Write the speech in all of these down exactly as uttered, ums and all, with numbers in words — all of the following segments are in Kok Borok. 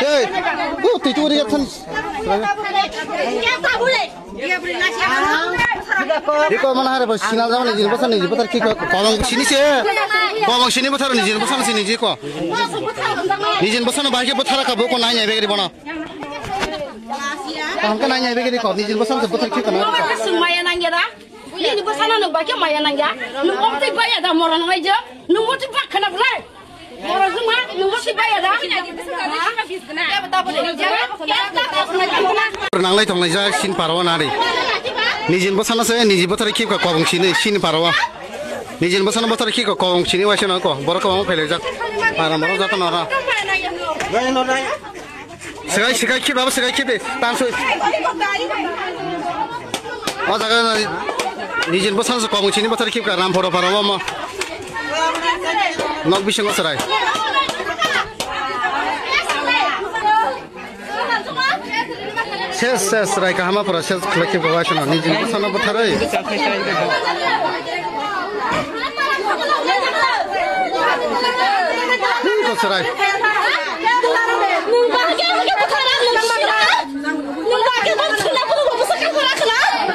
Hey, oh, tui tui ri yathan. Iko mana hare bos sinal jama nijin bosan nijin botar ki ko kobong sini se. Kobong sini botar nijin bosan sini ji ko. Nijin bosan bahai ke botar ka bo ko nai nai begri bono. Kaham ka nai nai begri ko nijin bosan se botar ki ko na. Sumaya nang ya da. Nini bosano nung bai ke maya nang ya. Nung moti baya da moron ngai je. Nung moti bak khana blai. Moron juma nung moti baya da. Nanglai tonglai ja sin paro nari. Nijin bosano se niji bothari khip ka kobong sini sin paro. Nijin bosano bothari khip ka kobong sini waisa nang ko. Borok kobong phailai jak. Para moro jata nara. Sikai, sikai, khip, abo sikai, khip de, tansoi. O jaga nijin bosang se kobong sini bothar khip ka, Ramphoro para omo. Nok bising o serai. Ses, ses, serai kahama pura ses khlai khip ka waisano, nijin bosang no bothar oi. Ko serai.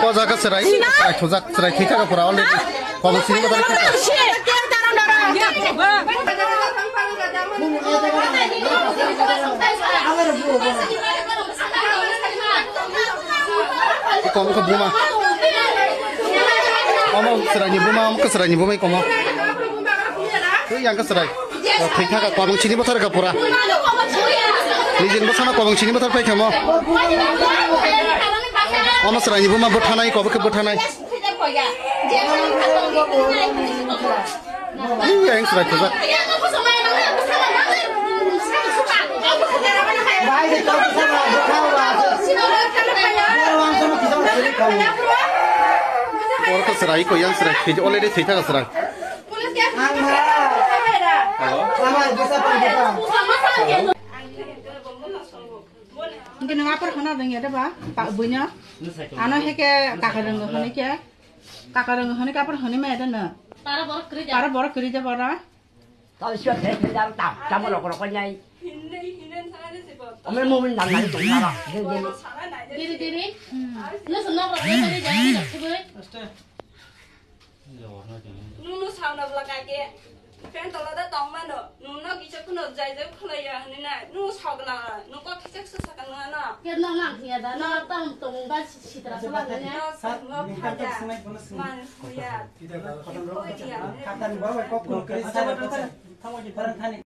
Ko jaga serai. Serai thujak serai thika ka pura already. Kobong sini bothar khip ka. Iko wngkha buma. Omo chwraini buma, omo kwchwraini buma iko omo. Twi yang kwchwrai. Thwi thaka kobong sini bothar kha pura. Nijin bosano kobong sini bothar pai kha omo. Omo chwraini buma bwthanai, kobo khe bwthanai. Ih, yang sudah kerja. Orang ke serai ko yang serai, kerja oleh dia cerita ke serai. Halo. Hingke nwng apor hwnna rwngya de ba, ba buino? Ano heke kaka rwngo hwnwi khe, kaka rwngo hwnwi khe apor hwnwi maya de nwng? Para borok kwrwi de. Para borok kwrwi de bora? Tao sio thek thek jaro tam, tamo rok rok nyai. Ome mumin nang nang tung nara. Diri diri. Nwsong nok rok le kwrwi de, ani rok kwrwi. Nunu sauna bwla kake. Fan tola da tong mano. Nunu kisa kuno jai jai khulai ya hwnwi nai. Nunu sagla. Nunu kok kisa kisa sakha nung ano. Ker nang nang hiya da. Nang tang tong ba sitra sala ne. Sat, nung nung kok kisa nai bono sini. Man huya. Tidak, kalau kau Huya. Kata ni bawa kok kuno kisa.